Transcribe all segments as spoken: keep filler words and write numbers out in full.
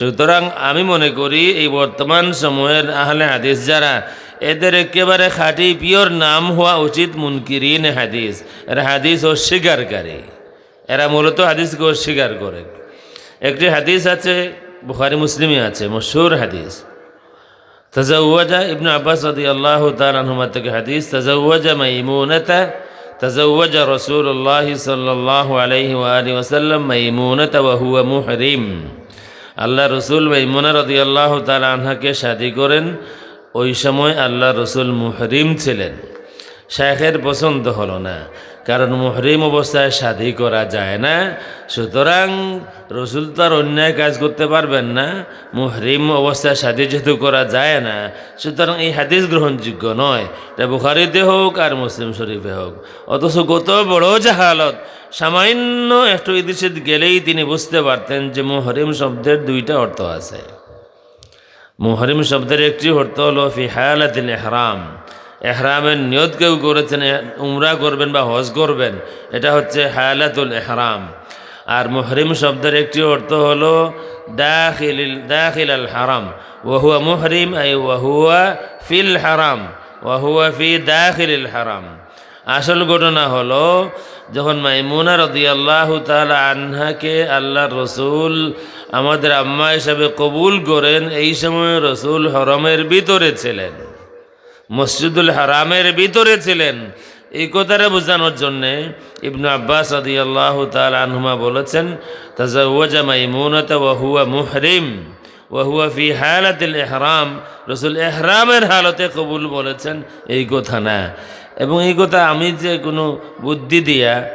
সুতরাং আমি মনে করি এই বর্তমান সময়ের আহলে হাদিস যারা, এদের একেবারে খাঁটি পিওর নাম হওয়া উচিত মুনকিরিন হাদিস। এরা হাদিস অস্বীকারী। এরা মূলত হাদিসকে অস্বীকার করে। একটি হাদিস আছে, বুখারী মুসলিমে আছে, মশহুর হাদিস। তাজাওয়াজা, ইবনে আব্বাস রাদিয়াল্লাহু তাআলা আনহুমা থেকে হাদিস, তাজাওয়াজা মাইমুনাতা, তাজাওয়াজা রাসূলুল্লাহ সাল্লাল্লাহু আলাইহি ওয়া আলিহি ওয়াসাল্লাম মাইমুনাতা ওয়া হুয়া মুহরিম। আল্লাহ রসুল মাইমুনা রাদিয়াল্লাহু তাআলা আনহাকে শাদী করেন, ওই সময় আল্লাহ রসুল মুহরিম ছিলেন। শাইখের পছন্দ হলো না, কারণ মুহরিম অবস্থায় শাদী করা যায় না। সুতরাং রসুল তো আর অন্যায় কাজ করতে পারবেন না, মুহরিম অবস্থায় শাদী যেহেতু করা যায় না, সুতরাং এই হাদিস গ্রহণযোগ্য নয়। এটা বুখারীতে হোক আর মুসলিম শরীফে হোক। অথচ কত বড় জাহালত, সামান্য একটু ইদিশিদ গেলেই তিনি বুঝতে পারতেন যে মুহরিম শব্দের দুইটা অর্থ আছে। মুহরিম শব্দের একটি অর্থ হলো ফি হালাতিল ইহরাম, এহরামের নিয়ত কেউ করেছেন, এ-, উমরা করবেন বা হজ করবেন, এটা হচ্ছে হালাতুল ইহরাম। আর মুহরিম শব্দের একটি অর্থ হলো দাখিলিল, দাখিলাল হারাম, ওয়া হুয়া মুহরিম, আই ওয়া হুয়া ফিল হারাম, ওয়া হুয়া ফি দাখিলিল হারাম। আসল ঘটনা হলো, যখন মাইমুনা রাদিয়াল্লাহু তাআলা আনহাকে আল্লাহর রসুল আমাদের আম্মা হিসাবে কবুল করেন, এই সময় রসুল হরমের ভিতরে ছিলেন, মসজিদুল হারামের ভিতরে ছিলেন। এই কথাটা বোঝানোর জন্যে ইবনু আব্বাস রাদিয়াল্লাহু তাআলা আনহুমা বলেছেন, তাজাওয়াজা মাইমুনাতা ওয়া হুয়া মুহরিম, ওয়া হুয়া ফি হালাতিল ইহরাম, রসুল এহরামের হালতে কবুল বলেছেন, এই কথা না। এবং এই কথা আমি যে কোনো বুদ্ধি দিয়া,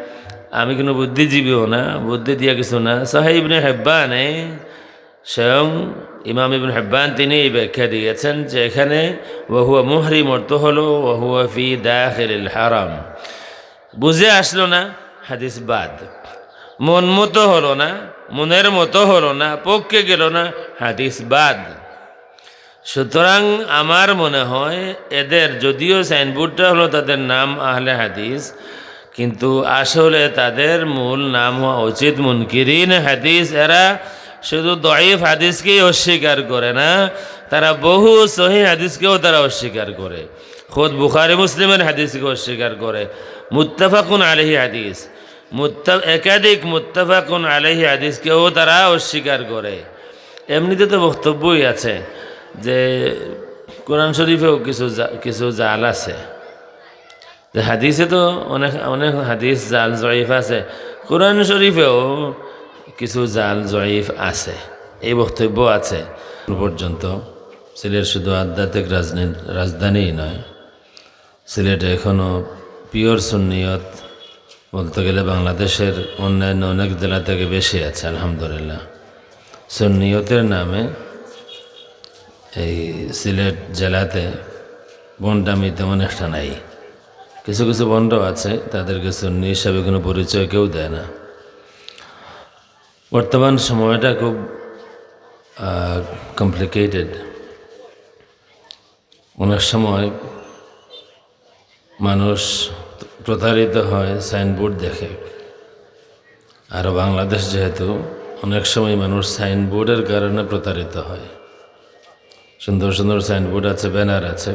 আমি কোনো বুদ্ধিজীবীও না, বুদ্ধি দিয়া কিছু না। সহিহ ইবনে হিব্বানে স্বয়ং ইমাম ইবনে হিব্বান তিনি এই ব্যাখ্যা দিয়েছেন যে এখানে ওয়া হুয়া মুহরিম অর্থ হলো ওয়া হুয়া ফি দাখিলিল হারাম। বুঝে আসলো না, হাদিস বাদ। মন মতো হলো না, মনের মতো হলো না, পক্ষে গেল না, হাদিস বাদ। সুতরাং আমার মনে হয় এদের যদিও সাইনবোর্ডটা হলো তাদের নাম আহলে হাদিস, কিন্তু আসলে তাদের মূল নাম হওয়া উচিত মুনকিরিন হাদিস। এরা শুধু দয়ীফ হাদিসকেই অস্বীকার করে না, তারা বহু সহিহ হাদিসকেও তারা অস্বীকার করে। খোদ বুখারী মুসলিমের হাদিসকে অস্বীকার করে, মুত্তাফাকুন আলাইহি হাদিস, মুত্তা-, একাধিক মুত্তাফাকুন আলাইহি হাদিসকেও তারা অস্বীকার করে। এমনিতে তো বক্তব্যই আছে যে কোরআন শরীফেও কিছু জা-, কিছু জাল আছে, যে হাদিসে তো অনেক, অনেক হাদিস জাল জয়ীফ আছে, কোরআন শরীফেও কিছু জাল জয়ীফ আছে, এই বক্তব্য আছে। পর্যন্ত সিলেট শুধু আধ্যাত্মিক রাজনী-, রাজধানীই নয়, সিলেটে এখনও পিওর সুন্নিয়ত বলতে গেলে বাংলাদেশের অন্যান্য অনেক জেলা থেকে বেশি আছে, আলহামদুলিল্লাহ। সুন্নিয়তের নামে এই সিলেট জেলাতে ভণ্ডামি তেমন একটা নাই। কিছু কিছু ভণ্ড আছে, তাদেরকে সুন্নি হিসাবে কোনো পরিচয় কেউ দেয় না। বর্তমান সময়টা খুব কমপ্লিকেটেড। অনেক সময় মানুষ প্রতারিত হয় সাইনবোর্ড দেখে। আর বাংলাদেশ যেহেতু, অনেক সময় মানুষ সাইনবোর্ডের কারণে প্রতারিত হয়। সুন্দর সুন্দর সাইনবোর্ড আছে, ব্যানার আছে,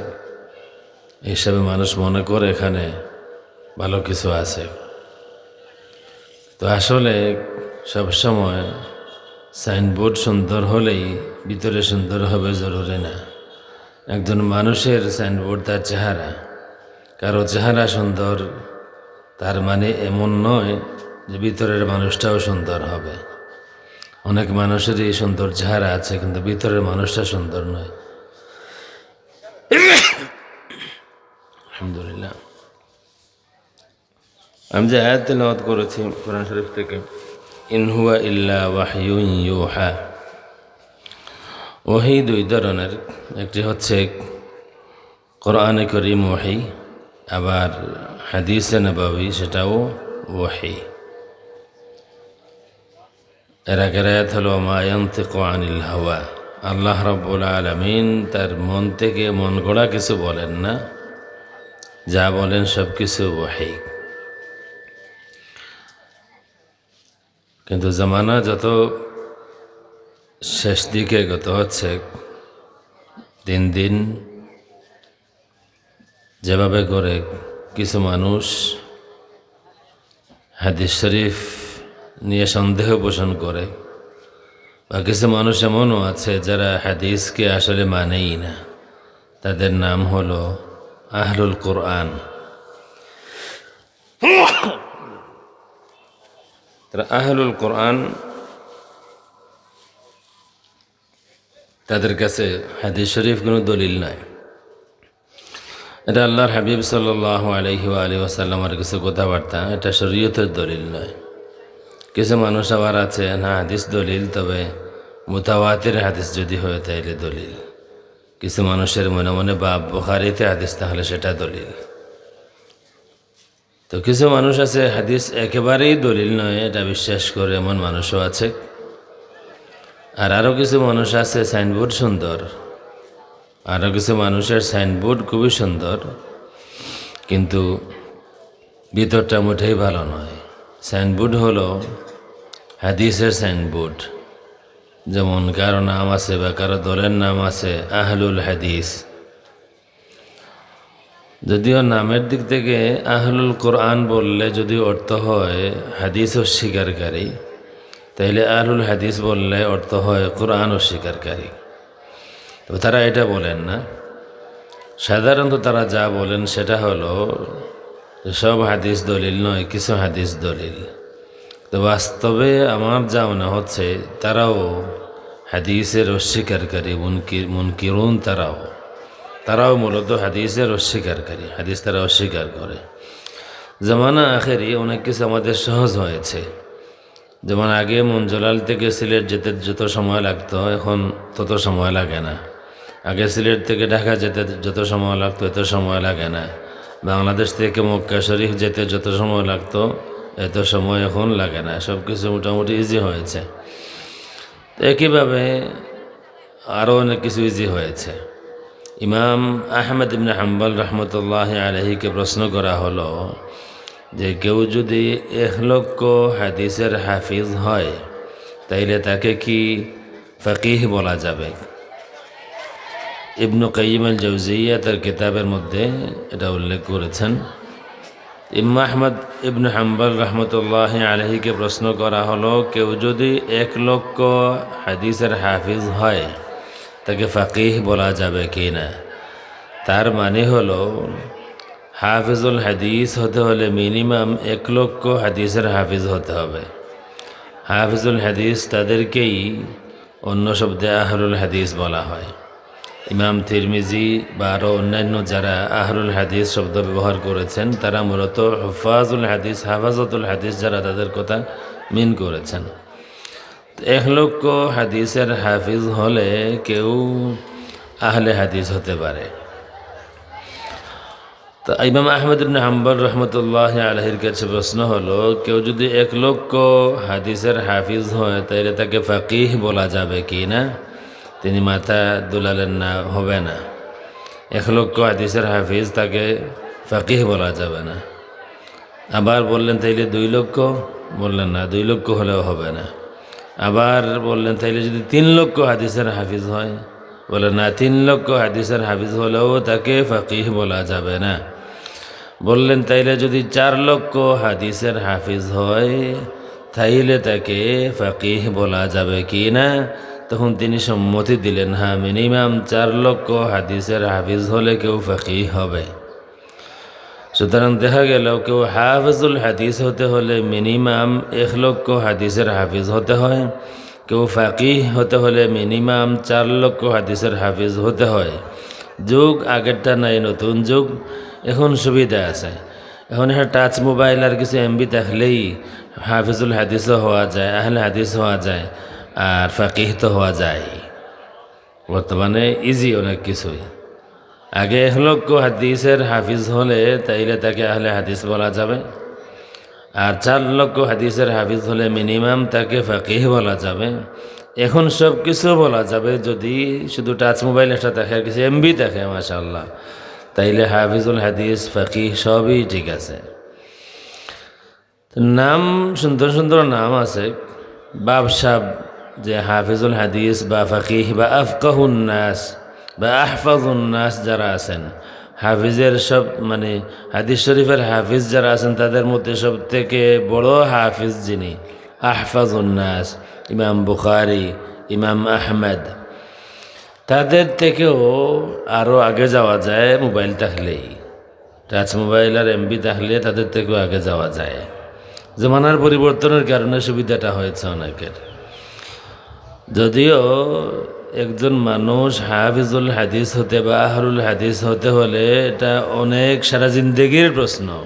এই হিসাবে মানুষ মনে করে এখানে ভালো কিছু আছে। তো আসলে সবসময় সাইনবোর্ড সুন্দর হলেই ভিতরে সুন্দর হবে জরুরি না। একজন মানুষের সাইনবোর্ড তার চেহারা, কারো চেহারা সুন্দর তার মানে এমন নয় যে ভিতরের মানুষটাও সুন্দর হবে। অনেক মানুষেরই সুন্দর চেহারা আছে, কিন্তু ভিতরের মানুষটা সুন্দর নয়। আলহামদুলিল্লাহ। আমি যে আয়াত তেলাওয়াত করেছি কোরআন শরীফ থেকে, "ইন হুয়া ইল্লা ওয়াহয়ুন ইউহা", ওহী দুই ধরনের, একটি হচ্ছে কোরআনে করিম ওহী, আবার হাদিসে নববী, সেটাও ওহী। এর আগের আয়াত হলো, "মা ইয়ানতিকু আনিল হাওয়া", আল্লাহ রাব্বুল আলামিন তার মন থেকে মন গড়া কিছু বলেন না, যা বলেন সব কিছু ওহী। কিন্তু জমানা যত শেষ দিকে গত হচ্ছে তিন দিন যেভাবে করে কিছু মানুষ হাদিস শরীফ নিয়ে সন্দেহ পোষণ করে, বা কিছু মানুষ এমনও আছে যারা হাদিসকে আসলে মানেই না। তাদের নাম হলো আহলুল কোরআন। তারা আহলুল কোরআন, তাদের কাছে হাদিস শরীফ কোনো দলিল নয়। এটা আল্লাহর হাবিব সাল্লাল্লাহু আলাইহি ওয়া আলিহি ওয়াসাল্লামের কিছু কথাবার্তা, এটা শরীয়তের দলিল নয়। কিছু মানুষ আবার আছে, না, হাদিস দলিল, তবে মুতাওয়াতির হাদিস যদি হয় তাইলে দলিল। কিছু মানুষের মনে মনে বাব বুখারীতে হাদিস, তাহলে সেটা দলিল। তো কিছু মানুষ আছে হাদিস একেবারেই দলিল নয়, এটা বিশ্বাস করে, এমন মানুষও আছে। আর আরও কিছু মানুষ আছে সাইনবোর্ড সুন্দর, আরও কিছু মানুষের সাইনবোর্ড খুবই সুন্দর, কিন্তু ভিতরটা মোটেই ভালো নয়। সাইনবোর্ড হলো হাদিসের সাইনবোর্ড, যেমন কারো নাম আছে বা কারো দলের নাম আছে আহলুল হাদিস। যদিও নামের দিক থেকে আহলুল কোরআন বললে যদি অর্থ হয় হাদিস অস্বীকারী, তাহলে আহলুল হাদিস বললে অর্থ হয় কোরআন অস্বীকারী। তো তারা এটা বলেন না। সাধারণত তারা যা বলেন সেটা হলো যে সব হাদিস দলিল নয়, কিছু হাদিস দলিল। তো বাস্তবে আমার যা মনে হচ্ছে, তারাও হাদিসের অস্বীকারী, মুনকি-, মুনকিরুন তারাও। তারাও মূলত হাদিসের অস্বীকারী, হাদিস তারা অস্বীকার করে। জমানা আখেরি অনেক কিছু আমাদের সহজ হয়েছে। যেমন আগে মঞ্জুলাল থেকে সিলেট যেতে যত সময় লাগতো, এখন তত সময় লাগে না। আগে সিলেট থেকে ঢাকা যেতে যত সময় লাগতো, এত সময় লাগে না। বাংলাদেশ থেকে মক্কা শরীফ যেতে যত সময় লাগতো, এত সময় এখন লাগে না। সব কিছু মোটামুটি ইজি হয়েছে। তো একইভাবে আরও অনেক কিছু ইজি হয়েছে। ইমাম আহমদ ইবনে হাম্বল রহমতুল্লাহ আলহীকে প্রশ্ন করা হলো যে কেউ যদি এক লক্ষ হাদিসের হাফিজ হয়, তাইলে তাকে কি ফকিহ বলা যাবে? ইবনু কাইয়িম আল জৌজিয়া তার কিতাবের মধ্যে এটা উল্লেখ করেছেন। ইমাম আহমদ ইবনে হাম্বল রহমতুল্লাহ আলহীকে প্রশ্ন করা হলো, কেউ যদি এক লক্ষ হাদিসের হাফিজ হয়, তাকে ফকিহ বলা যাবে কি না? তার মানে হলো, হাফিজুল হাদিস হতে হলে মিনিমাম এক লক্ষ হাদিসের হাফিজ হতে হবে। হাফিজুল হাদিস তাদেরকেই অন্য শব্দে আহলুল হাদিস বলা হয়। ইমাম তিরমিজি বা আরও অন্যান্য যারা আহলুল হাদিস শব্দ ব্যবহার করেছেন, তারা মূলত হুফাজুল হাদিস, হাফাজাতুল হাদিস যারা, তাদের কথা মিন করেছেন। তো এক লক্ষ হাদিসের হাফিজ হলে কেউ আহলে হাদিস হতে পারে। তো ইমাম আহমদ ইবনে হাম্বল রহমতুল্লাহ আলহীর কাছে প্রশ্ন হলো, কেউ যদি এক লক্ষ হাদিসের হাফিজ হয়, তাহলে তাকে ফকিহ বলা যাবে কি না? তিনি মাথা দুলালেন না, হবে না। এক লক্ষ হাদিসের হাফিজ, তাকে ফকিহ বলা যাবে না। আবার বললেন, তাইলে দুই লক্ষ? বললেন, না, দুই লক্ষ হলেও হবে না। আবার বললেন, তাইলে যদি তিন লক্ষ হাদিসের হাফিজ হয়? বলে, না, তিন লক্ষ হাদিসের হাফিজ হলেও তাকে ফকিহ বলা যাবে না। বললেন, তাইলে যদি চার লক্ষ হাদিসের হাফিজ হয়, তাইলে তাকে ফকিহ বলা যাবে কি না? তখন তিনি সম্মতি দিলেন, হ্যাঁ, মিনিমাম চার লক্ষ হাদিসের হাফিজ হলে কেউ ফকিহ হবে। সুতরাং দেখা গেল, কেউ হাফিজুল হাদিস হতে হলে মিনিমাম এক লক্ষ হাদিসের হাফিজ হতে হয়, কেউ ফকিহ হতে হলে মিনিমাম চার লক্ষ হাদিসের হাফিজ হতে হয়। যুগ আগেরটা নাই, নতুন যুগ, এখন সুবিধা আছে। এখন একটা টাচ মোবাইল আর কিছু এমবি থাকলেই হাফিজুল হাদিসও হওয়া যায়, আহলে হাদিস হওয়া যায়, আর ফকিহ তো হওয়া যায়। বর্তমানে ইজি অনেক কিছুই। আগে এক লক্ষ হাদিসের হাফিজ হলে তাইলে তাকে আহলে হাদিস বলা যাবে, আর চার লক্ষ হাদিসের হাফিজ হলে মিনিমাম তাকে ফকিহ বলা যাবে। এখন সব কিছু বলা যাবে, যদি শুধু টাচ মোবাইল একটা থাকে আর কিছু এমবি থাকে, মাশাআল্লাহ, তাইলে হাফিজুল হাদিস, ফকিহ সবই ঠিক আছে। তো নাম, সুন্দর সুন্দর নাম আছে, বাব সাব, যে হাফিজুল হাদিস বা ফাকিহ বা আফকাহুন নাস বা আহফাজুন নাস যারা আছেন, হাফিজের সব, মানে, হাদিস শরীফের হাফিজ যারা আছেন, তাদের মধ্যে সব থেকে বড় হাফিজ যিনি, আহফাজুন নাস, ইমাম বুখারী, ইমাম আহমদ, তাদের থেকেও আরও আগে যাওয়া যায় মোবাইল থাকলেই। টাচ মোবাইল আর এমবি থাকলে তাদের থেকেও আগে যাওয়া যায়। জমানার পরিবর্তনের কারণে সুবিধাটা হয়েছে অনেকের। যদিও একজন মানুষ হাফিজুল হাদিস হতে বা আহলুল হাদিস হতে হলে এটা অনেক সারা জিন্দেগির প্রশ্ন।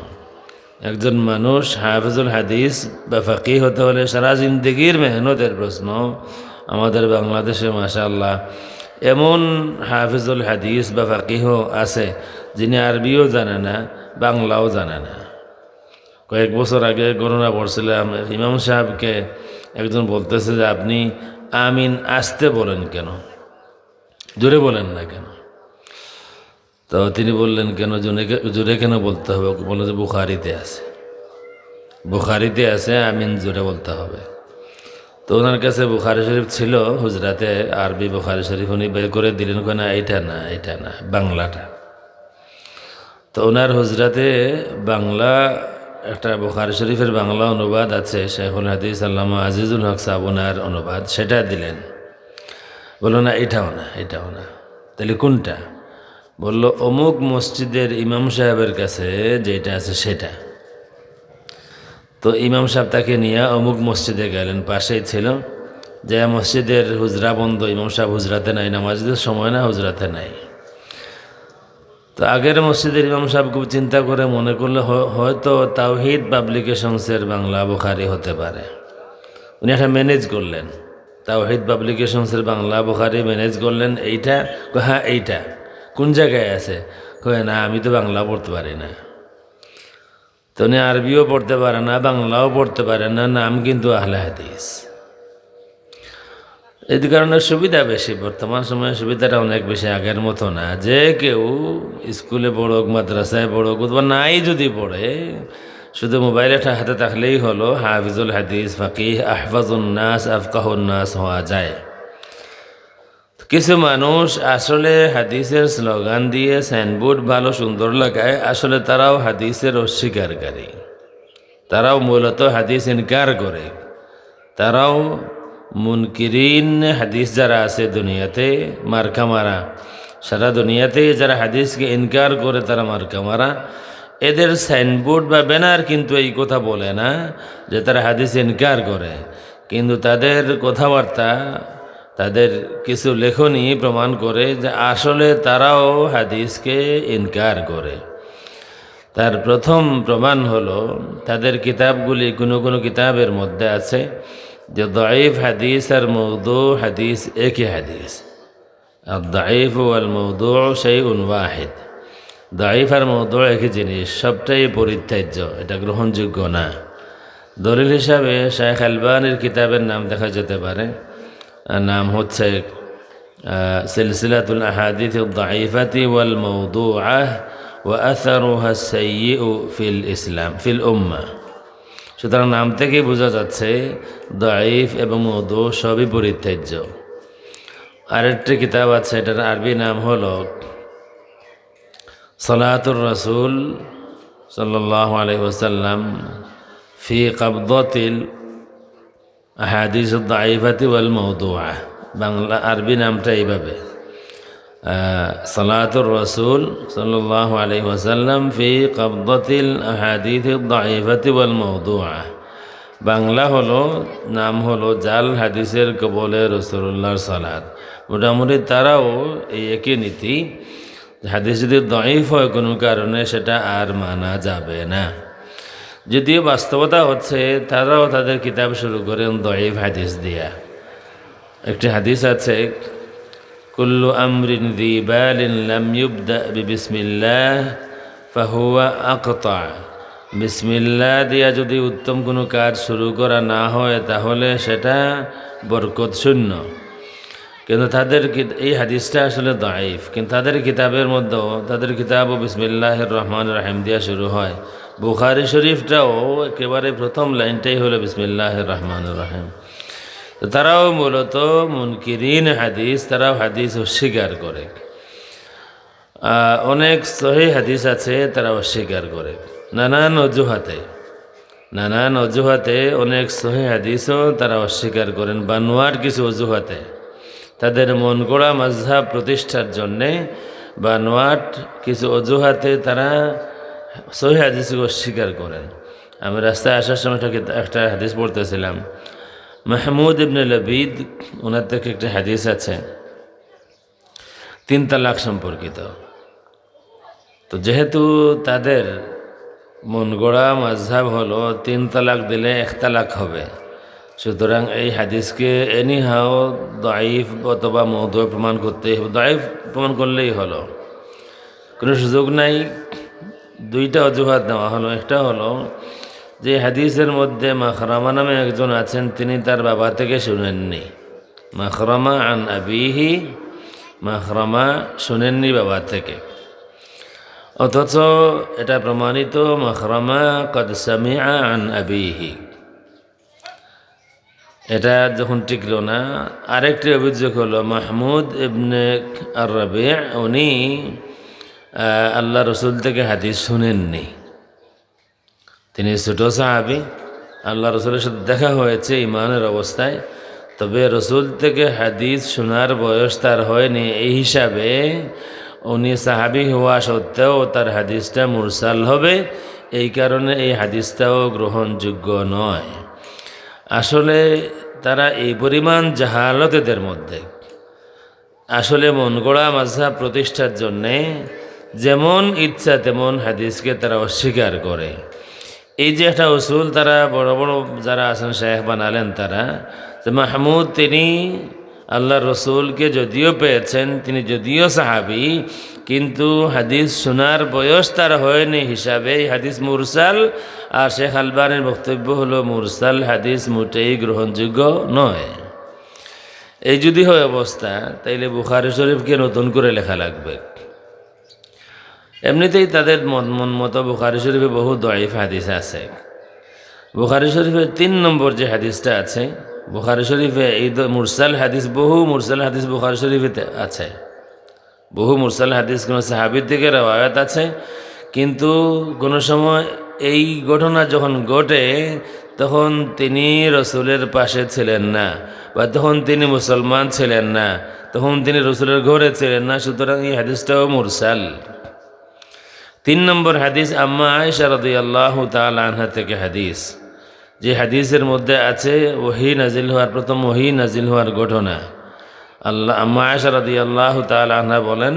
একজন মানুষ হাফিজুল হাদিস বা ফাকিহ হতে হলে সারা জিন্দেগির মেহনতের প্রশ্ন। আমাদের বাংলাদেশে মাশাআল্লাহ এমন হাফিজুল হাদিস বা ফাকিহ আছে যিনি আরবিও জানে না, বাংলাও জানে না। কয়েক বছর আগে ঘটনা পড়ছিলাম, ইমাম সাহেবকে একজন বলতেছে যে, "আপনি আমিন আস্তে বলেন কেন, জোরে বলেন না কেন?" তো তিনি বললেন, "কেন জোরে, জোরে কেন বলতে হবে?" বলল যে, "বুখারিতে আছে, বুখারিতে আছে, আমিন জোরে বলতে হবে।" তো ওনার কাছে বুখারি শরীফ ছিল হুজরাতে, আরবি বুখারি শরীফ উনি বের করে দিলেন, কয়, "না, এটা না, এটা না, বাংলাটা।" তো ওনার হুজরাতে বাংলা একটা বুখারি শরীফের বাংলা অনুবাদ আছে, শেখুল হাদিস আল্লামা আজিজুল হক সাহেব ওনার অনুবাদ, সেটা দিলেন। বলল, "না, এটাও না, এটাও না।" "তাহলে কোনটা?" বলল, "অমুক মসজিদের ইমাম সাহেবের কাছে যেটা আছে সেটা।" তো ইমাম সাহেব তাকে নিয়ে অমুক মসজিদে গেলেন, পাশেই ছিল। যে মসজিদের হুজরা বন্ধ, ইমাম সাহেব হুজরাতে নাই, নামাজের সময় না, হুজরাতে নাই। তো আগের মসজিদের ইমাম সাহেব খুব চিন্তা করে মনে করলে হ-, হয়তো তাওহিদ পাবলিকেশনসের বাংলা বুখারি হতে পারে। উনি একটা ম্যানেজ করলেন, তাওহিদ পাবলিকেশনসের বাংলা বুখারি ম্যানেজ করলেন। "এইটা?" কয়, "হ্যাঁ, এইটা।" "কোন জায়গায় আছে?" কয়, "না, আমি তো বাংলা পড়তে পারি না।" তো উনি আরবিও পড়তে পারে না, বাংলাও পড়তে পারে না, নাম কিন্তু আহলে হাদিস। এই কারণে সুবিধা বেশি, বর্তমান সময়ে সুবিধাটা অনেক বেশি, আগের মতো না। যে কেউ স্কুলে পড়ুক, মাদ্রাসায় পড়ুক, অথবা নাই যদি পড়ে, শুধু মোবাইল একটা হাতে থাকলেই হলো, হাফিজুল হাদিস, ফাকিহ, আহফাজুন নাস, আফকাহুন নাস হওয়া যায়। কিছু মানুষ আসলে হাদিসের স্লোগান দিয়ে সাইনবোর্ড ভালো সুন্দর লাগায়, আসলে তারাও হাদিসের অস্বীকারী, তারাও মূলত হাদিস ইনকার করে। তারাও মুনকিরিন হাদিস যারা আছে দুনিয়াতে মার্কা মারা, সারা দুনিয়াতে যারা হাদিসকে ইনকার করে তারা মার্কা মারা। এদের সাইনবোর্ড বা ব্যানার কিন্তু এই কথা বলে না যে তারা হাদিস ইনকার করে, কিন্তু তাদের কথাবার্তা, তাদের কিছু লেখনী প্রমাণ করে যে আসলে তারাও হাদিসকে ইনকার করে। তার প্রথম প্রমাণ হলো, তাদের কিতাবগুলি, কোনো কোনো কিতাবের মধ্যে আছে যে দয়ীফ হাদিস আর মৌদু হাদিস একই হাদিস। আর দয়ীফ ওয়াল মৌদু শাইউন ওয়াহিদ। দয়ীফ আর মৌদু একই জিনিস, সবটাই পরিত্যাজ্য, এটা গ্রহণযোগ্য না। দলিল হিসাবে শেখ আলবানির কিতাবের নাম দেখা যেতে পারে, আর নাম হচ্ছে, আহ, সিলসিলাতুল আহাদিস দাইফাতি ওয়াল মৌদুআহ ওয়া আসারুহা সাইয়্যিউ ফিল ইসলাম, ফিল উম্মাহ। সুতরাং নাম থেকেই বোঝা যাচ্ছে দয়ীফ এবং মৌদু সবই পরিত্যাজ্য। আরেকটি কিতাব আছে, এটার আরবি নাম হলো সালাতুর রাসূল সাল্লাল্লাহু আলাইহি ওয়াসাল্লাম ফি কাবদাতিল আহাদিস দাইফাতি ওয়াল মৌদুআ। বাংলা, আরবি নামটা এইভাবে, আহ, সালাতুর রাসূল সাল্লাল্লাহু আলাইহি ওয়াসাল্লাম ফি কাবদাতিল আহাদিস দাইফাতি ওয়াল মৌদুআ। বাংলা হলো, নাম হলো জাল হাদিসের কবলে রাসূলুল্লাহর সালাত। মোটামুটি তারাও এই একই নীতি। হাদিস যদি দয়ীফ হয় কোনো কারণে, সেটা আর মানা যাবে না। যদিও বাস্তবতা হচ্ছে, তারাও তাদের কিতাব শুরু করেন দয়ীফ হাদিস দিয়া। একটি হাদিস আছে, "কুল্লু আমরিন যি বালিন লাম ইউবদা বিবিসমিল্লাহ ফাহুয়া আকতা।" বিসমিল্লাহ দিয়া যদি উত্তম কোনো কাজ শুরু করা না হয়, তাহলে সেটা বরকত শূন্য। কিন্তু তাদের কিত-, এই হাদিসটা আসলে দাইফ, কিন্তু তাদের কিতাবের মধ্যেও, তাদের কিতাবও বিসমিল্লাহির রহমানির রহিম দিয়া শুরু হয়। বুখারী শরীফটাও একেবারে প্রথম লাইনটাই হলো বিসমিল্লাহির রহমানির রহিম। তারাও মূলত মুনকিরিন হাদিস, তারাও হাদিস অস্বীকার করে। আহ, অনেক সহি হাদিস আছে, তারা অস্বীকার করে নানান অজুহাতে। নানান অজুহাতে অনেক সহি হাদিসও তারা অস্বীকার করেন বানোয়াট কিছু অজুহাতে। তাদের মন গড়া মাযহাব প্রতিষ্ঠার জন্যে বানোয়াট কিছু অজুহাতে তারা সহি হাদিসকে অস্বীকার করেন। আমি রাস্তায় আসার সময় একটা কিতা-, একটা হাদিস পড়তেছিলাম। মাহমুদ ইবনে লবিদ, ওনার থেকে একটা হাদিস আছে তিন তালাক সম্পর্কিত। তো যেহেতু তাদের মন গড়া মাযহাব হলো তিন তালাক দিলে এক তালাক হবে, সুতরাং এই হাদিসকে এনিহাও দাইফ অথবা মৌদুই প্রমাণ করতেই হবে, দাইফ প্রমাণ করলেই হলো, কোনো সুযোগ নাই। দুইটা অজুহাত দেওয়া হলো। একটা হলো যে হাদিসের মধ্যে মাখরামা নামে একজন আছেন, তিনি তার বাবা থেকে শুনেননি। মাখরামা আন আবিহি, মাখরামা শুনেননি বাবা থেকে, অথচ এটা প্রমাণিত মাখরামা কদ সামিআ আন আবিহি। এটা যখন টিকলো না, আরেকটি অভিযোগ হলো মাহমুদ ইবনে আর রবি, উনি আহ, আল্লাহ রসুল থেকে হাদিস শুনেননি। তিনি ছোট সাহাবী, আল্লাহ রসুলের সাথে দেখা হয়েছে ইমানের অবস্থায়, তবে রসুল থেকে হাদিস শোনার বয়স তার হয়নি। এই হিসাবে উনি সাহাবী হওয়া সত্ত্বেও তার হাদিসটা মুরসাল হবে, এই কারণে এই হাদিসটাও গ্রহণযোগ্য নয়। আসলে তারা এই পরিমাণ জাহালত এদের মধ্যে, আসলে মন গড়া মাযহাব প্রতিষ্ঠার জন্যে যেমন ইচ্ছা তেমন হাদিসকে তারা অস্বীকার করে। এই যে একটা উসুল তারা বড় বড় যারা আছেন শায়েখ বানালেন তারা, যে মাহমুদ তিনি আল্লাহর রসুলকে যদিও পেয়েছেন, তিনি যদিও সাহাবী, কিন্তু হাদিস শোনার বয়স তার হয়নি হিসাবে এই হাদিস মুরসাল। আর শেখ আলবানীর বক্তব্য হলো মুরসাল হাদিস মোটেই গ্রহণযোগ্য নয়। এই যদি হয় অবস্থা, তাইলে বুখারী শরীফকে নতুন করে লেখা লাগবে। এমনিতেই তাদের মন, মন মতো বুখারী শরীফে বহু দয়ীফ হাদিস আছে। বুখারী শরীফের তিন নম্বর যে হাদিসটা আছে, বুখারী শরীফে এই দ-, মুরসাল হাদিস, বহু মুরসাল হাদিস বুখারী শরীফে তে-, আছে। বহু মুরসাল হাদিস কোনো সাহাবীর থেকে রেওয়ায়াত আছে, কিন্তু কোনো সময় এই ঘটনা যখন ঘটে, তখন তিনি রসুলের পাশে ছিলেন না, বা তখন তিনি মুসলমান ছিলেন না, তখন তিনি রসুলের ঘরে ছিলেন না, সুতরাং এই হাদিসটাও মুরসাল। তিন নম্বর হাদিস আম্মা আয়েশা রাদিয়াল্লাহু তাআলা আনহা থেকে হাদিস, যে হাদিসের মধ্যে আছে ওহী নাজিল হওয়ার, প্রথম ওহী নাজিল হওয়ার ঘটনা। আল্লাহ, আম্মা আয়েশা রাদিয়াল্লাহু তাআলা আনহা বলেন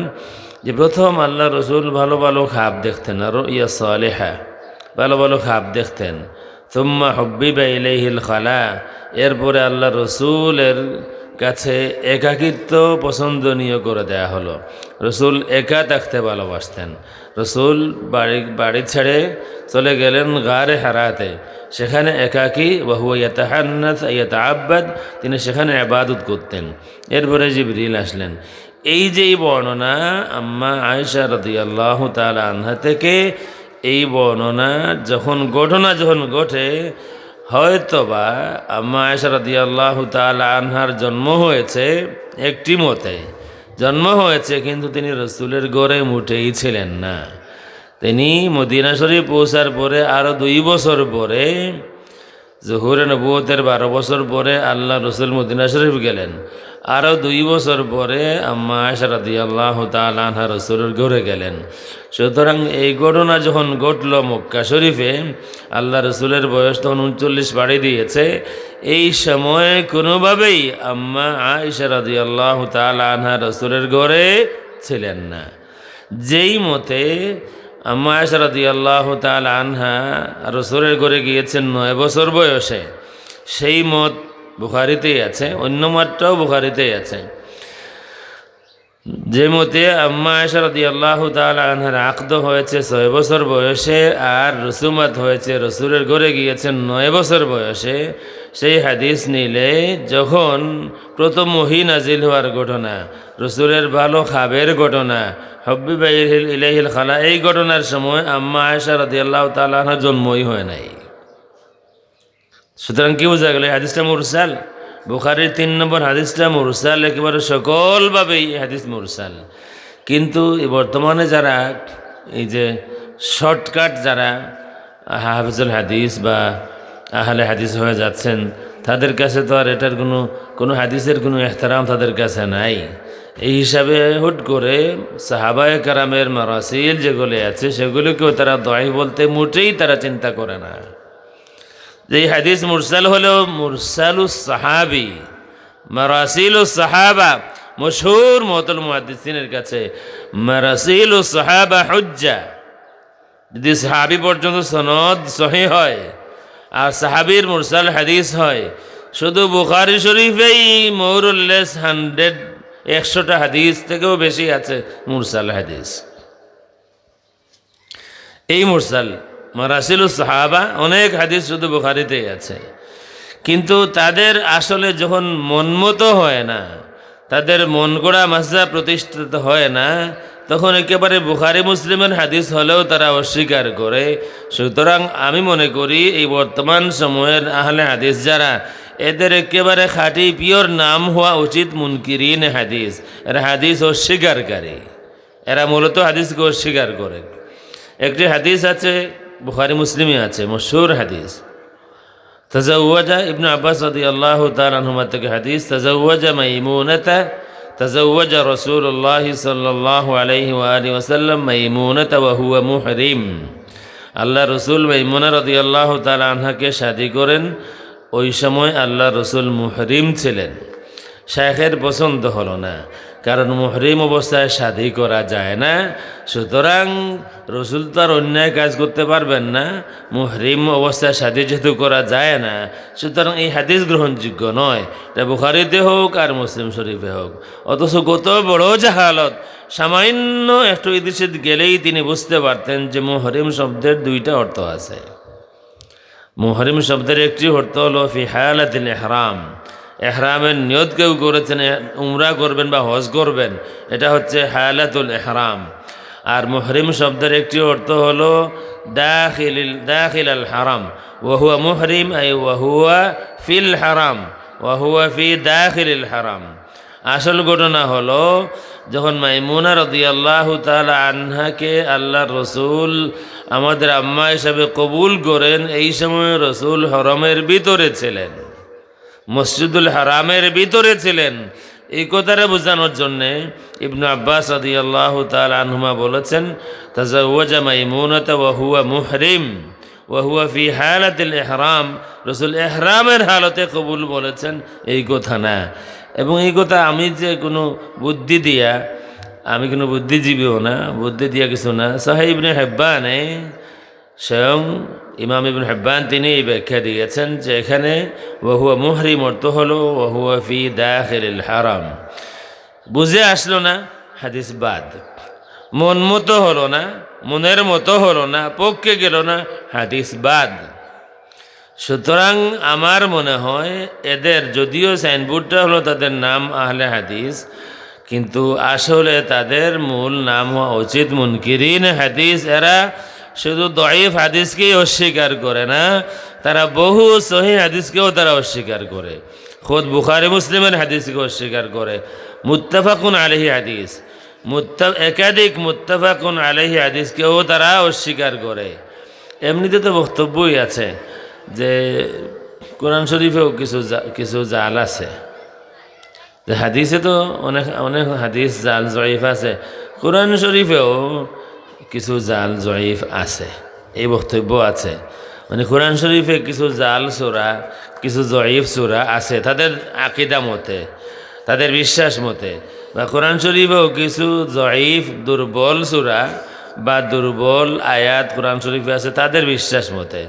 যে প্রথম আল্লাহ রসুল ভালো ভালো খাব দেখতেন, আর রুইয়া সালেহা, ভালো ভালো খাব দেখতেন। সুম্মা হুব্বিবা ইলাইহিল খালা, এরপরে আল্লাহ রসুলের কাছে একাকিত্ব পছন্দনীয় করে দেয়া হলো। রসুল একা থাকতে ভালোবাসতেন। রসুল বাড়ি, বাড়ি ছেড়ে চলে গেলেন গারে হেরাতে, সেখানে একাকী, ওয়া হুয়া ইয়াতাহান্নাস, ইয়াতাআব্বাদ, তিনি সেখানে ইবাদত করতেন। এরপরে জিবরিল আসলেন। এই যে এই বর্ণনা আম্মা আয়েশা রাদিয়াল্লাহু তাআলা আনহা থেকে, এই বর্ণনা যখন ঘটনা যখন ঘটে, হয়তোবা আম্মা আয়েশা রাদিয়াল্লাহু তাআলা আনহার জন্ম হয়েছে একটি মতে, জন্ম হয়েছে, কিন্তু তিনি রসুলের ঘরে মোটেই ছিলেন না। তিনি মদিনা শরীফ পৌঁছার পরে আরও দুই বছর পরে, জুহুরে নবুয়তের বারো বছর পরে আল্লাহ রসুল মদিনা শরীফ গেলেন। আরও দুই বছর পরে আম্মা আয়েশা রাদিয়াল্লাহু তাআলা আনহা রসুলের ঘরে গেলেন। সুতরাং এই ঘটনা যখন ঘটল মক্কা শরীফে, আল্লাহ রসুলের বয়স তখন ঊনচল্লিশ পাড়ি দিয়েছে। এই সময় কোনোভাবেই আম্মা আয়েশা রাদিয়াল্লাহু তাআলা আনহা রসুলের ঘরে ছিলেন না। যেই মতে আম্মা আয়েশা রাদিয়াল্লাহু তাআলা আনহা রসুলের ঘরে গিয়েছেন নয় বছর বয়সে, সেই মত বুখারীতেই আছে, অন্য মতটাও বুখারীতেই আছে। যে মতে আম্মা আয়েশা রাদিয়াল্লাহু তাআলা আনহার আকদ হয়েছে ছয় বছর বয়সে আর রসুমাত হয়েছে, রসুলের ঘরে গিয়েছেন নয় বছর বয়সে, সেই হাদিস নিলে যখন প্রথম ওহী নাজিল হওয়ার ঘটনা, রসুলের ভালো খাবের ঘটনা, হুব্বিবা ইলাইহিল, ইলাইহিল খালা, এই ঘটনার সময় আম্মা আয়েশা রাদিয়াল্লাহু তাআলা আনহা জন্মই হয় নাই। সুতরাং কি বোঝা গেল? এই হাদিসটা মুরসাল। বুখারীর তিন নম্বর হাদিসটা মুরসাল, একেবারে সকলভাবেই হাদিস মুরসাল। কিন্তু এই বর্তমানে যারা এই যে শর্টকাট, যারা হাফিজুল হাদিস বা আহলে হাদিস হয়ে যাচ্ছেন, তাদের কাছে তো আর এটার কোনো, কোনো হাদিসের কোনো এহতারাম তাদের কাছে নাই। এই হিসাবে হুট করে সাহাবায়ে কেরামের মারাসিল যেগুলি আছে, সেগুলিকেও তারা দয়ীফ বলতে মোটেই তারা চিন্তা করে না। যে এই হাদিস মুরসাল হলেও মুরসালুস সাহাবি, মারাসিলুস সাহাবা, মশহুর মুতাল মুহাদ্দিসিনের কাছে মারাসিলুস সাহাবা হুজ্জা। যদি সাহাবি পর্যন্ত সনদ সহি হয় আর সাহাবির মুরসাল হাদিস হয়, শুধু বুখারী শরীফেই more or less hundred, একশোটা হাদিস থেকেও বেশি আছে মুরসাল হাদিস। এই মুরসাল, মারাসিলুস সাহাবা, অনেক হাদিস শুধু বুখারীতেই আছে। কিন্তু তাদের আসলে যখন মন মতো হয় না, তাদের মন গড়া মাসলা প্রতিষ্ঠিত হয় না, তখন একেবারে বুখারী মুসলিমের হাদিস হলেও তারা অস্বীকার করে। সুতরাং আমি মনে করি এই বর্তমান সময়ের আহলে হাদিস যারা, এদের একেবারে খাঁটি পিওর নাম হওয়া উচিত মুনকিরিন হাদিস, এরা হাদিস অস্বীকারকারী। এরা মূলত হাদিসকে অস্বীকার করে। একটি হাদিস আছে, বুখারী মুসলিমে আছে, মশহুর হাদিস। তাজাওয়াজা, ইবনে আব্বাস রাদিয়াল্লাহু তাআলা আনহুমা থেকে হাদিস, তাজাওয়াজা মাইমুনাতা, তাজাওয়াজা রাসূলুল্লাহ সাল্লাল্লাহু আলাইহি ওয়া আলিহি ওয়াসাল্লাম মাইমুনাতা ওয়া হুয়া মুহরিম। আল্লাহ রসুল মাইমুনা রাদিয়াল্লাহু তাআলা আনহাকে শাদী করেন, ওই সময় আল্লাহ রসুল মুহরিম ছিলেন। শাইখের পছন্দ হলো না, কারণ মুহরিম অবস্থায় শাদী করা যায় না। সুতরাং রসুল তো আর অন্যায় কাজ করতে পারবেন না, মুহরিম অবস্থায় শাদী যেহেতু করা যায় না, সুতরাং এই হাদিস গ্রহণযোগ্য নয়, এটা বুখারীতে হোক আর মুসলিম শরীফে হোক। অথচ কত বড় জাহালত, সামান্য একটু ইদিশিদ গেলেই তিনি বুঝতে পারতেন যে মুহরিম শব্দের দুইটা অর্থ আছে। মুহরিম শব্দের একটি অর্থ হলো ফি হালাতিল ইহরাম, এহরামের নিয়ত কেউ করেছেন, এ-, উমরা করবেন বা হজ করবেন, এটা হচ্ছে হালাতুল ইহরাম। আর মুহরিম শব্দের একটি অর্থ হলো দাখিলিল, দাখিলাল হারাম, ওয়া হুয়া মুহরিম, আই ওয়া হুয়া ফিল হারাম, ওয়া হুয়া ফি দাখিলিল হারাম। আসল ঘটনা হলো, যখন মাইমুনা রাদিয়াল্লাহু তাআলা আনহাকে আল্লাহর রসুল আমাদের আম্মা হিসাবে কবুল করেন, এই সময় রসুল হরমের ভিতরে ছিলেন, মসজিদুল হারামের ভিতরে ছিলেন। এই কথাটা বোঝানোর জন্যে ইবনু আব্বাস রাদিয়াল্লাহু তাআলা আনহুমা বলেছেন, তাজাওয়াজা মাইমুনাতা ওয়া হুয়া মুহরিম, ওয়া হুয়া ফি হালাতিল ইহরাম, রসুল এহরামের হালতে কবুল বলেছেন, এই কথা না। এবং এই কথা আমি যে কোনো বুদ্ধি দিয়া, আমি কোনো বুদ্ধিজীবীও না, বুদ্ধি দিয়া কিছু না। সহিহ ইবনে হিব্বানে স্বয়ং ইমাম ইবনে হিব্বান তিনি এই ব্যাখ্যা দিয়েছেন যে এখানে ওয়া হুয়া মুহরিম অর্থ হলো ওয়া হুয়া ফি দাখিলিল হারাম। বুঝে আসলো না, হাদিস বাদ। মন মতো হলো না, মনের মতো হলো না, পক্ষে গেল না, হাদিস বাদ। সুতরাং আমার মনে হয় এদের, যদিও সাইনবোর্ডটা হলো তাদের নাম আহলে হাদিস, কিন্তু আসলে তাদের মূল নাম হওয়া উচিত মুনকিরিন হাদিস। এরা শুধু দয়ীফ হাদিসকেই অস্বীকার করে না, তারা বহু সহিহ হাদিসকেও তারা অস্বীকার করে। খোদ বুখারী মুসলিমের হাদিসকে অস্বীকার করে, মুত্তাফাকুন আলাইহি হাদিস, মুত্তা-, একাধিক মুত্তাফাকুন আলাইহি হাদিসকেও তারা অস্বীকার করে। এমনিতে তো বক্তব্যই আছে যে কোরআন শরীফেও কিছু জা-, কিছু জাল আছে, যে হাদিসে তো অনেক, অনেক হাদিস জাল জয়ীফ আছে, কোরআন শরীফেও কিছু জাল জয়ীফ আছে, এই বক্তব্য আছে। মানে কোরআন শরীফে কিছু জাল সূরা, কিছু জয়ীফ সূরা আছে তাদের আকিদা মতে, তাদের বিশ্বাস মতে, বা কোরআন শরীফেও কিছু জয়ীফ দুর্বল সূরা বা দুর্বল আয়াত কোরআন শরীফে আছে তাদের বিশ্বাস মতে।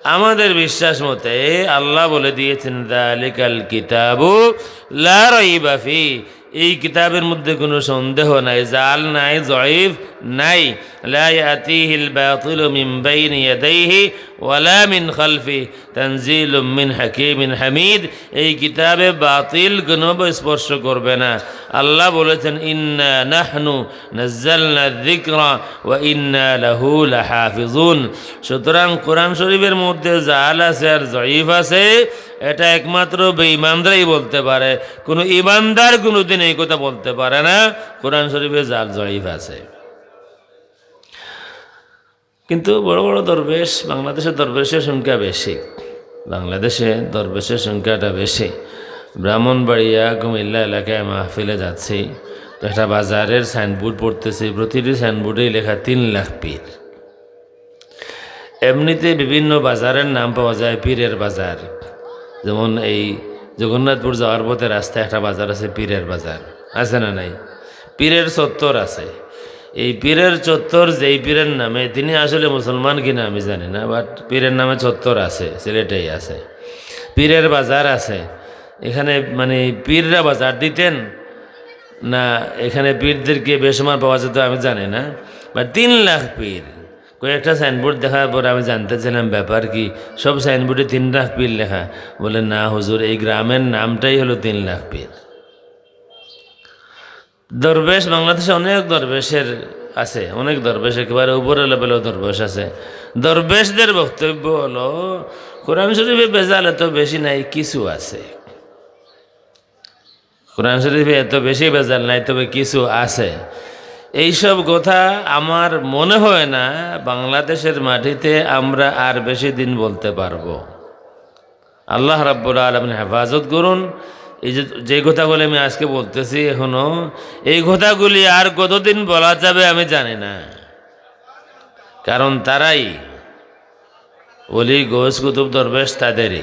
আমাদের বিশ্বাস মতে আল্লাহ বলে দিয়েছেন, "যালিকাল কিতাবু লা রাইবা ফি।" এই কিতাবের মধ্যে কোনো সন্দেহ নাই, জাল নাই, জয়ীফ নাই। লা ইয়াতিহিল বাতিলু মিন বাইনি ইয়াদাইহি ওয়ালা মিন খালফি, তানজিলুম মিন হাকিমিন হামিদ। এই কিতাবে বাতিল কোনোভাবে স্পর্শ করবে না। আল্লাহ বলেছেন, "ইন্না নাহনু নাজ্জালনা যিকরা ওয়া ইন্না লাহু লাহাফিজুন।" সুতরাং কোরআন শরীফের মধ্যে জাল আছে আর জয়ীফ আছে, এটা একমাত্র বেঈমানরাই বলতে পারে। কোনো ইমানদার কোনোদিন এই কথা বলতে পারে না, কোরআন শরীফে জাল জয়ীফ আছে। কিন্তু বড় বড় দরবেশ, বাংলাদেশে দরবেশের সংখ্যা বেশি, বাংলাদেশে দরবেশের সংখ্যাটা বেশি। ব্রাহ্মণবাড়িয়া, কুমিল্লা এলাকায় মাহফিলে যাচ্ছি, তো একটা বাজারের সাইনবোর্ড পড়তেছি, প্রতিটি সাইনবোর্ডেই লেখা তিন লাখ পীর। এমনিতে বিভিন্ন বাজারের নাম পাওয়া যায় পীরের বাজার, যেমন এই জগন্নাথপুর যাওয়ার পথে রাস্তায় একটা বাজার আছে পীরের বাজার, আছে না নাই? পীরের চত্বর আছে। এই পীরের চত্বর, যেই পীরের নামে, তিনি আসলে মুসলমান কিনা আমি জানি না, বাট পীরের নামে চত্বর আছে, সিলেটেই আছে। পীরের বাজার আছে, এখানে মানে পীররা বাজার দিতেন না, এখানে পীরদেরকে বেসুমার পাওয়া যেত আমি জানি না, বাট তিন লাখ পীর। কয়েকটা সাইনবোর্ড দেখার পর আমি জানতে চাইলাম ব্যাপার কি, সব সাইনবোর্ডে তিন লাখ পীর লেখা। বলে, "না হুজুর, এই গ্রামের নামটাই হলো তিন লাখ পীর।" দরবেশ, বাংলাদেশে অনেক দরবেশের আছে, অনেক দরবেশ, একেবারে উপরের লেভেলেও দরবেশ আছে। দরবেশদের বক্তব্য হলো, কোরআন শরীফে ভেজাল এত বেশি নাই, কিছু আছে। কোরআন শরীফে এত বেশি ভেজাল নাই, তবে কিছু আছে। এইসব কথা আমার মনে হয় না বাংলাদেশের মাটিতে আমরা আর বেশি দিন বলতে পারবো। আল্লাহ রাব্বুল আলামিন হেফাজত করুন। এই যে, যে কথাগুলি আমি আজকে বলতেছি এখনো, এই কথাগুলি আর কতদিন বলা যাবে আমি জানি না, কারণ তারাই, ওলি, গৌস, কুতুব, দরবেশ তাদেরই।